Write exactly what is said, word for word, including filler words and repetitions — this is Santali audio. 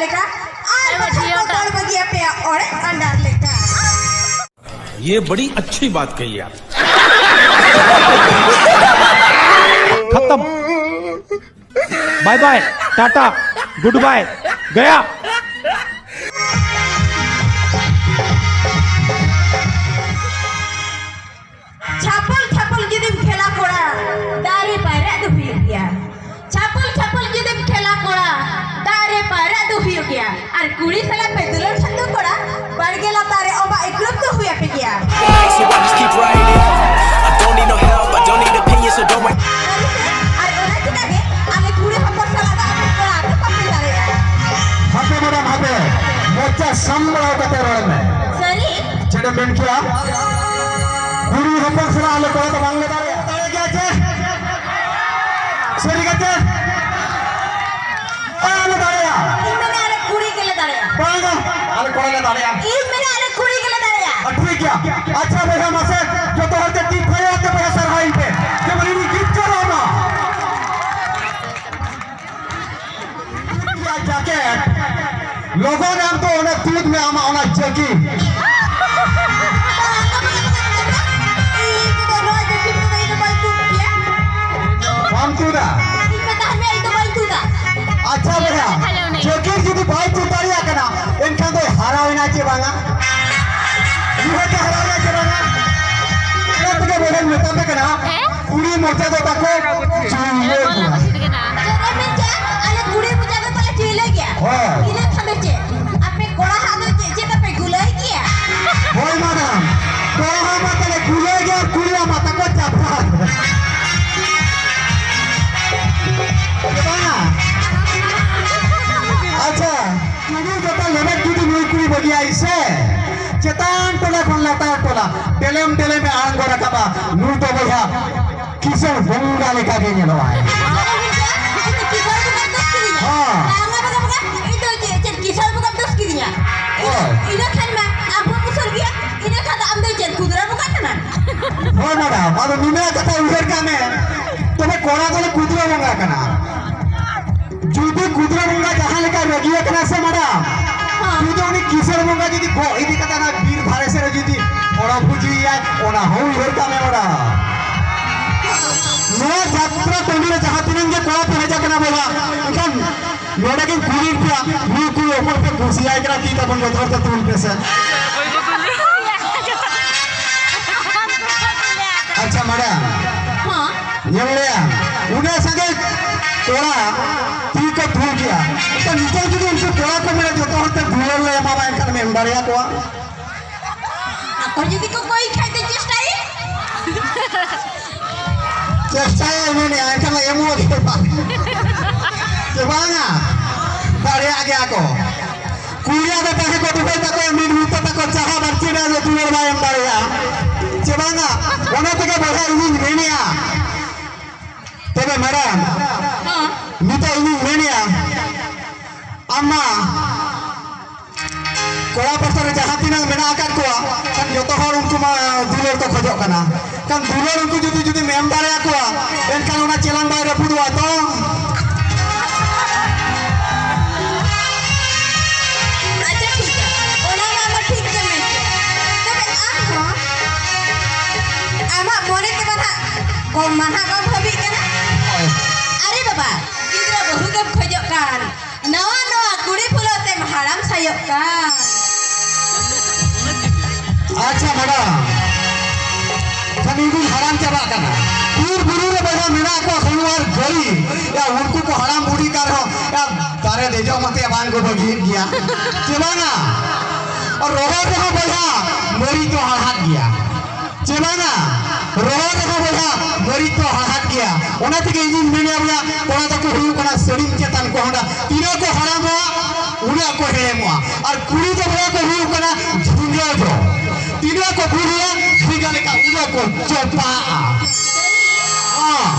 ᱞᱮᱠᱟ, ᱟᱨ ᱦᱮᱸ, ᱵᱟᱠᱷᱟᱱ ᱠᱚ ᱡᱤᱭᱚᱱ ᱴᱟᱜ᱾ ᱫᱟᱹᱲ ᱵᱟᱹᱜᱤᱭᱟ ᱯᱮᱭᱟ ᱚᱲᱮᱡ ᱟᱸᱰᱟᱨ ᱞᱮᱠᱟ᱾ ये बड़ी अच्छी बात कही आप। खत्म। Bye bye, tata, good bye, गया। ᱪᱷᱟᱯᱚᱞ ᱪᱷᱟᱯᱚᱞ ᱡᱩᱫᱤᱢ ᱠᱷᱮᱞᱟ ᱠᱚᱲᱟ, ᱫᱟᱜ ᱨᱮ ᱯᱟᱭᱨᱟᱜ ᱫᱚ ᱦᱩᱭᱩᱜ ᱜᱮᱭᱟ᱾ ᱪᱷᱟᱯᱚᱞ ᱪᱷᱟᱯᱚᱞ ᱡᱩᱫᱤᱢ ᱠᱷᱮᱞᱟ ᱠᱚᱲᱟ, ᱫᱟᱜ ᱨᱮ ᱯᱟᱭᱨᱟᱜ ᱫᱚ ᱦᱩᱭᱩᱜ ᱜᱮᱭᱟ᱾ ᱟᱨ ᱠᱩᱲᱤ ᱥᱟᱞᱟᱜ ᱯᱮ ᱫᱩᱞᱟᱹᱲ ᱠᱷᱟᱱ ᱫᱚ ᱠᱚᱲᱟ, ᱵᱟᱲᱜᱮ ᱞᱟᱛᱟᱨ ᱨᱮ ᱚᱵᱟ ᱮᱠᱨᱩᱯ ᱫᱚ ᱦᱩᱭ ᱟᱯᱮ ᱜᱮᱭᱟ᱾ So I just keep writing. I don't need no help, I don't need opinions, so don't wait. ᱟᱨ ᱚᱱᱟ ᱪᱮᱠᱟ ᱜᱮ ᱟᱞᱮ ᱠᱩᱲᱤ ᱦᱚᱯᱚᱱ ᱥᱟᱞᱟᱜ ᱫᱚ ᱟᱯᱮ ᱠᱚᱲᱟ ᱫᱚ ᱵᱟᱯᱮ ᱫᱟᱲᱮᱭᱟᱜᱼᱟ᱾ ᱦᱟᱯᱮ ᱢᱮᱰᱟᱢ, ᱦᱟᱯᱮ, ᱢᱚᱪᱟ ᱥᱟᱢᱵᱲᱟᱣ ᱠᱟᱛᱮ ᱨᱚᱲ ᱢᱮ᱾ ᱥᱟᱹᱨᱤ? ᱪᱮᱫ ᱮᱢ ᱢᱮᱱ ᱠᱮᱫᱟ? ᱠᱩᱲᱤ ᱦᱚᱯᱚᱱ ᱥᱟᱞᱟᱜ ᱟᱞᱮ ᱠᱚᱲᱟ ᱫᱚ ᱵᱟᱝᱞᱮ ᱫᱟᱲᱮᱭᱟᱜᱼᱟ᱾ ᱫᱟᱲᱮᱭᱟᱜ ᱜᱮᱭᱟ ᱪᱮ? ᱥᱟᱹᱨᱤ ᱜᱮ ᱪᱮ? ᱵᱟᱝᱞᱮ ᱫᱟᱲᱮᱭᱟᱜᱼᱟ᱾ ᱤᱧ ᱢᱮᱱᱟ ᱟᱞᱮ ᱠᱩᱲᱤ ᱜᱮᱞᱮ ᱫᱟᱲᱮᱭᱟᱜᱼᱟ᱾ ᱵᱟᱝᱟ, ᱟᱞᱮ ᱠᱚᱲᱟ ᱞᱮ ᱫᱟᱲᱮᱭᱟᱜᱼᱟ᱾ ᱤᱧ ᱢᱮᱱᱟ ᱟᱞᱮ ᱠᱩᱲᱤ ᱜᱮᱞᱮ ᱫᱟᱲᱮᱭᱟᱜᱼᱟ᱾ ᱟᱨ ᱴᱷᱤᱠ ᱜᱮᱭᱟ᱾ ᱟᱪᱪᱷᱟ ᱵᱚᱭᱦᱟ, ᱢᱟᱥᱮ ᱡᱚᱛᱚ ᱦᱚᱲ ᱛᱮ ᱛᱤ ᱛᱷᱟᱭᱚ ᱟᱛᱮ ᱵᱚᱭᱦᱟ ᱥᱟᱨᱦᱟᱣᱤᱧ ᱯᱮ᱾ ᱡᱮᱢᱚᱱ ᱤᱧ ᱡᱤᱛᱠᱟᱹᱨᱚᱜ ᱢᱟ᱾ ᱡᱟᱠᱮᱴ, ᱞᱚᱜᱚᱱ ᱟᱢ ᱫᱚ ᱚᱱᱟ ᱛᱩᱫ ᱢᱮ ᱟᱢᱟᱜ ᱚᱱᱟ ᱡᱟᱹᱠᱤ᱾ ᱵᱟᱢ ᱛᱩᱫᱟ? ᱟᱪᱪᱷᱟ ᱵᱚᱭᱦᱟ, ᱡᱟᱹᱠᱤ ᱡᱩᱫᱤ ᱵᱟᱭ ᱛᱩᱫ ᱫᱟᱲᱮᱭᱟᱜ ᱠᱟᱱᱟ, ᱮᱱᱠᱷᱟᱱ ᱫᱚᱭ ᱦᱟᱨᱟᱣᱮᱱᱟ ᱪᱮ ᱵᱟᱝᱟ? ᱱᱤᱦᱟᱹᱛ ᱮ ᱦᱟᱨᱟᱣᱮᱱᱟ ᱪᱮ ᱵᱟᱝᱟ? ᱚᱱᱟ ᱛᱮᱜᱮ ᱵᱚᱭᱦᱟᱧ ᱢᱮᱛᱟ ᱯᱮ ᱠᱟᱱᱟ, ᱦᱮᱸ? ᱠᱩᱲᱤ ᱢᱚᱪᱟ ᱫᱚ ᱛᱟᱠᱚ ᱪᱩᱭᱞᱟᱹ ᱜᱮᱭᱟ᱾ ᱪᱮᱫ ᱮᱢ ᱢᱮᱱ ᱠᱮᱜᱼᱟ? ᱟᱞᱮ ᱠᱩᱲᱤ ᱢᱚᱪᱟ ᱫᱚ ᱛᱟᱞᱮ ᱪᱩᱭᱞᱟᱹ ᱜᱮᱭᱟ᱾ ᱦᱳᱭ᱾ ᱤᱱᱟᱹ ᱠᱷᱟᱱ ᱫᱚ ᱪᱮᱫ? ᱟᱯᱮ ᱠᱚᱲᱟ ᱦᱟᱜ ᱫᱚ ᱪᱮᱫ, ᱪᱮᱫ ᱟᱯᱮ ᱜᱩᱞᱟᱹᱭ ᱜᱮᱭᱟ? ᱦᱳᱭ ᱢᱟᱰᱟᱢ, ᱠᱚᱲᱟ ᱦᱚᱸ ᱢᱟ ᱛᱟᱞᱮ ᱜᱩᱞᱟᱹᱭ ᱜᱮᱭᱟ, ᱠᱩᱲᱤ ᱦᱚᱸ ᱢᱟ ᱛᱟᱠᱚ ᱪᱟᱯᱟ᱾ ᱵᱟᱝᱟ? ᱟᱪᱪᱷᱟ, ᱠᱩᱲᱤ ᱡᱚᱛᱚ ᱞᱮᱵᱮᱫ ᱡᱩᱫᱤ ᱱᱩᱭ ᱠᱩᱲᱤ ᱵᱟᱹᱜᱤᱭᱟᱭ ᱥᱮ, ᱪᱮᱛᱟᱱ ᱴᱚᱞᱟ ᱠᱷᱚᱱ ᱞᱟᱛᱟᱨ ᱴᱚᱞᱟ ᱰᱮᱞᱮᱢ ᱰᱮᱞᱮᱢ ᱮ ᱟᱬᱜᱚ ᱨᱟᱠᱟᱵᱟ᱾ ᱱᱩᱭ ᱫᱚ ᱵᱚᱭᱦᱟ ᱠᱤᱥᱟᱹᱬ ᱵᱚᱸᱜᱟ ᱞᱮᱠᱟ ᱜᱮ ᱧᱮᱞᱚᱜᱼᱟᱭ᱾ ᱟᱫᱚ ᱢᱮᱱᱛᱮ, ᱟᱫᱚ ᱠᱤᱥᱟᱹᱬ ᱵᱚᱸᱜᱟᱢ ᱫᱳᱥ ᱠᱤᱫᱤᱧᱟ? ᱦᱮᱸ᱾ ᱵᱟᱝᱟ, ᱵᱟᱝᱟ, ᱵᱟᱝᱟ, ᱤᱧ ᱫᱚ ᱪᱮᱫ, ᱪᱮᱫ ᱠᱤᱥᱟᱹᱬ ᱵᱚᱸᱜᱟᱢ ᱫᱳᱥ ᱠᱤᱫᱤᱧᱟ? ᱤᱱᱟᱹ, ᱦᱳᱭ᱾ ᱤᱱᱟᱹ ᱠᱷᱟᱱ ᱢᱟ ᱟᱢ ᱦᱚᱸᱢ ᱩᱥᱩᱞ ᱜᱮᱭᱟ, ᱤᱱᱟᱹ ᱠᱷᱟᱱ ᱫᱚ ᱟᱢ ᱫᱚ ᱪᱮᱫ ᱠᱩᱫᱽᱨᱟ ᱵᱚᱸᱜᱟ ᱠᱟᱱᱟ? ᱦᱳᱭ ᱢᱮᱰᱟᱢ, ᱟᱫᱚ ᱱᱤᱱᱟᱹᱜ ᱠᱟᱛᱷᱟ ᱩᱭᱦᱟᱹᱨ ᱠᱟᱜ ᱢᱮ, ᱛᱚᱵᱮ ᱠᱚᱲᱟ ᱫᱚᱞᱮ ᱠᱩᱫᱽᱨᱟ ᱵᱚᱸᱜᱟ ᱠᱟᱱᱟ᱾ ᱡᱩᱫᱤ ᱠᱩᱫᱽᱨᱟ ᱵᱚᱸᱜᱟ ᱡᱟᱦᱟᱸ ᱞᱮᱠᱟ ᱨᱟᱹᱜᱤ ᱟᱠᱟᱱᱟ ᱥᱮ ᱢᱟᱰᱟᱢ? ᱦᱮᱸ᱾ ᱡᱩᱫᱤ ᱩᱱᱤ ᱠᱤᱥᱟᱹᱬ ᱵᱚᱸᱜᱟ ᱡᱩᱫᱤ ᱜᱚᱜ ᱤᱫᱤ ᱠᱟᱛᱮ ᱚᱱᱟ ᱵᱤᱨ ᱫᱷᱟᱨᱮ ᱥᱮᱫ ᱨᱮ ᱡᱩᱫᱤ ᱦᱚᱲ ᱵᱩᱡᱷᱟᱹᱣᱮᱭᱟᱭ, ᱚᱱᱟ ᱦᱚᱸ ᱩᱭᱦᱟᱹᱨ ᱠᱟᱜ ᱢᱮ ᱢᱟᱰᱟᱢ᱾ ᱱᱚᱣᱟ ᱡᱟᱛᱨᱟ ᱴᱟᱺᱰᱤ ᱨᱮ ᱡᱟᱦᱟᱸ ᱛᱤᱱᱟᱹᱜ ᱜᱮ ᱠᱚᱲᱟ ᱯᱮ ᱦᱮᱡ ᱟᱠᱟᱱᱟ ᱵᱚᱭᱦᱟ, ᱮᱱᱠᱷᱟᱱ ᱱᱚᱰᱮ ᱜᱤᱧ ᱠᱩᱞᱤᱭᱮᱫ ᱯᱮᱭᱟ, ᱱᱩᱭ ᱠᱩᱲᱤ ᱚᱠᱚᱭ ᱯᱮ ᱠᱩᱥᱤᱭᱟᱭ ᱠᱟᱱᱟ? ᱛᱤ ᱛᱟᱵᱚᱱ ᱡᱚᱛᱚ ᱦᱚᱲ ᱛᱮ ᱛᱩᱞ ᱯᱮᱥᱮ᱾ ᱟᱪᱪᱷᱟ ᱢᱟᱰᱟᱢ, ᱦᱮᱸ᱾ ᱧᱮᱞ ᱞᱮᱭᱟ, ᱩᱱᱟᱹᱜ ᱥᱟᱸᱜᱮ ᱠᱚᱲᱟ ᱛᱤ ᱠᱚ ᱛᱩᱞ ᱠᱮᱜᱼᱟ᱾ ᱮᱱᱠᱷᱟᱱ ᱱᱤᱛᱚᱜ ᱡᱩᱫᱤ ᱩᱱᱠᱩ ᱠᱚᱲᱟ ᱠᱚ ᱢᱮᱱᱟ ᱡᱚᱛᱚ ᱦᱚᱲ ᱛᱮ ᱫᱩᱞᱟᱹᱲ ᱞᱮ ᱮᱢᱟᱢᱟ, ᱮᱱᱠᱷᱟᱱ ᱮᱢ ᱫᱟᱲᱮᱭᱟᱠᱚᱣᱟ? ᱟᱠᱚ ᱡᱩᱫᱤ ᱠᱚ ᱠᱚᱭ ᱠᱷᱟᱡ ᱫᱚ ᱪᱮᱥᱴᱟᱭᱟᱹᱧ᱾ ᱪᱮᱥᱴᱟᱭᱟᱭ ᱢᱮᱱᱮᱜᱼᱟ, ᱮᱱᱠᱷᱟᱱ ᱞᱮ ᱮᱢᱚᱜ ᱜᱮ ᱵᱟᱝ᱾ ᱪᱮ ᱵᱟᱝᱟ? ᱫᱟᱲᱮᱭᱟᱜ ᱜᱮᱭᱟ ᱠᱚ᱾ ᱠᱩᱲᱤᱭᱟᱜ ᱫᱚ ᱛᱟᱦᱮᱸ ᱠᱚ ᱫᱩᱵᱟᱹᱭ ᱛᱟᱠᱚ, ᱢᱤᱫ ᱢᱩᱛᱟᱹ ᱛᱟᱠᱚ, ᱪᱟᱦᱟ ᱵᱟᱹᱲᱛᱤ ᱰᱷᱮᱨ ᱫᱚ ᱫᱩᱞᱟᱹᱲ ᱵᱟᱭ ᱮᱢ ᱫᱟᱲᱮᱭᱟᱜᱼᱟ᱾ ᱪᱮ ᱵᱟᱝᱟ? ᱚᱱᱟ ᱛᱮᱜᱮ ᱵᱚᱭᱦᱟ ᱤᱧᱤᱧ ᱢᱮᱱᱮᱜᱼᱟ᱾ ᱛᱚᱵᱮ ᱢᱮᱰᱟᱢ, ᱦᱚᱸ᱾ ᱱᱤᱛᱚᱜ ᱤᱧᱤᱧ ᱢᱮᱱᱮᱜᱼᱟ, ᱟᱢ ᱢᱟ ᱠᱚᱲᱟ ᱯᱟᱥᱴᱟ ᱨᱮ ᱡᱟᱦᱟᱸ ᱛᱤᱱᱟᱹᱜ ᱢᱮᱱᱟᱜ ᱟᱠᱟᱫ ᱠᱚᱣᱟ, ᱠᱷᱟᱱ ᱡᱚᱛᱚ ᱦᱚᱲ ᱩᱱᱠᱩ ᱢᱟ ᱫᱩᱞᱟᱹᱲ ᱠᱚ ᱠᱷᱚᱡᱚᱜ ᱠᱟᱱᱟ᱾ ᱠᱷᱟᱱ ᱫᱩᱞᱟᱹᱲ ᱩᱱᱠᱩ ᱡᱩᱫᱤ, ᱡᱩᱫᱤᱢ ᱮᱢ ᱫᱟᱲᱮᱭᱟᱠᱚᱣᱟ, ᱮᱱᱠᱷᱟᱱ ᱚᱱᱟ ᱪᱮᱞᱟᱝ ᱵᱟᱭ ᱨᱟᱹᱯᱩᱫᱚᱜᱼᱟ ᱛᱚ? ᱟᱪᱪᱷᱟ, ᱴᱷᱤᱠ ᱜᱮᱭᱟ, ᱚᱱᱟ ᱢᱟ ᱟᱢ ᱴᱷᱤᱠ ᱜᱮᱢ ᱢᱮᱱ ᱠᱮᱫ᱾ ᱛᱚᱵᱮ ᱟᱢ ᱦᱚᱸ ᱟᱢᱟᱜ ᱢᱚᱱᱮ ᱛᱮᱢᱟ ᱱᱟᱦᱟᱜ ᱠᱚᱢ ᱢᱟ ᱱᱟᱦᱟᱜ ᱵᱟᱢ ᱵᱷᱟᱹᱵᱤᱜ ᱠᱟᱱᱟ᱾ ᱦᱳᱭ᱾ ᱟᱨᱮ ᱵᱟᱵᱟ, ᱜᱤᱫᱽᱨᱟᱹ ᱵᱟᱹᱦᱩ ᱜᱮᱢ ᱠᱷᱚᱡᱚᱜ ᱠᱟᱱ, ᱱᱟᱣᱟ ᱱᱟᱣᱟ ᱠᱩᱲᱤ ᱯᱷᱩᱞᱟᱹᱣ ᱛᱮᱢ ᱦᱟᱲᱟᱢ ᱥᱟᱭᱚᱜ ᱠᱟᱱ᱾ ᱟᱪᱪᱷᱟ ᱢᱮᱰᱟᱢ, ᱠᱷᱟᱱ ᱤᱧ ᱫᱩᱧ ᱦᱟᱲᱟᱢ ᱪᱟᱵᱟᱜ ᱠᱟᱱᱟ᱾ ᱵᱤᱨ ᱵᱩᱨᱩ ᱨᱮ ᱵᱚᱭᱦᱟ ᱢᱮᱱᱟᱜ ᱠᱚᱣᱟ ᱥᱟᱹᱲᱩ ᱟᱨ ᱜᱟᱹᱲᱤ, ᱭᱟ, ᱩᱱᱠᱩ ᱠᱚ ᱦᱟᱲᱟᱢ ᱵᱩᱲᱦᱤ ᱠᱟᱱ ᱨᱮᱦᱚᱸ, ᱭᱟ, ᱫᱟᱨᱮ ᱫᱮᱡᱚᱜ ᱢᱟᱛᱮ ᱵᱟᱝ ᱠᱚ ᱵᱟᱹᱜᱤᱭᱮᱫ ᱜᱮᱭᱟ, ᱪᱮ ᱵᱟᱝᱟ? ᱟᱨ ᱨᱚᱦᱚᱲ ᱨᱮᱦᱚᱸ ᱵᱚᱭᱦᱟ ᱢᱟᱹᱨᱤᱪ ᱫᱚ ᱦᱟᱲᱦᱟᱫ ᱜᱮᱭᱟ᱾ ᱪᱮ ᱵᱟᱝᱟ? ᱨᱚᱦᱚᱲ ᱨᱮᱦᱚᱸ ᱵᱚᱭᱦᱟ ᱢᱟᱹᱨᱤᱪ ᱫᱚ ᱦᱟᱲᱦᱟᱫ ᱜᱮᱭᱟ᱾ ᱚᱱᱟ ᱛᱮᱜᱮ ᱤᱧᱤᱧ ᱢᱮᱱᱮᱫᱼᱟ ᱵᱚᱭᱦᱟ, ᱠᱚᱲᱟ ᱫᱚᱠᱚ ᱦᱩᱭᱩᱜ ᱠᱟᱱᱟ ᱥᱟᱹᱲᱤᱢ ᱪᱮᱛᱟᱱ ᱠᱚᱦᱚᱸᱰᱟ᱾ ᱛᱤᱱᱟᱹᱜ ᱠᱚ ᱦᱟᱲᱟᱢᱚᱜᱼᱟ, ᱩᱱᱟᱹᱜ ᱠᱚ ᱦᱮᱲᱮᱢᱚᱜᱼᱟ᱾ ᱟᱨ ᱠᱩᱲᱤ ᱫᱚ ᱵᱚᱭᱦᱟ ᱠᱚ ᱦᱩᱭᱩᱜ ᱠᱟᱱᱟ ᱡᱷᱤᱸᱜᱟᱹ ᱡᱚ᱾ ᱛᱤᱱᱟᱹᱜ ᱠᱚ ᱵᱩᱲᱦᱤᱜᱼᱟ, ᱡᱷᱤᱸᱜᱟᱹ ᱞᱮᱠᱟ ᱩᱱᱟᱹᱜ ᱠᱚ ᱪᱚᱯᱟᱜᱼᱟ᱾ ᱦᱚᱸ,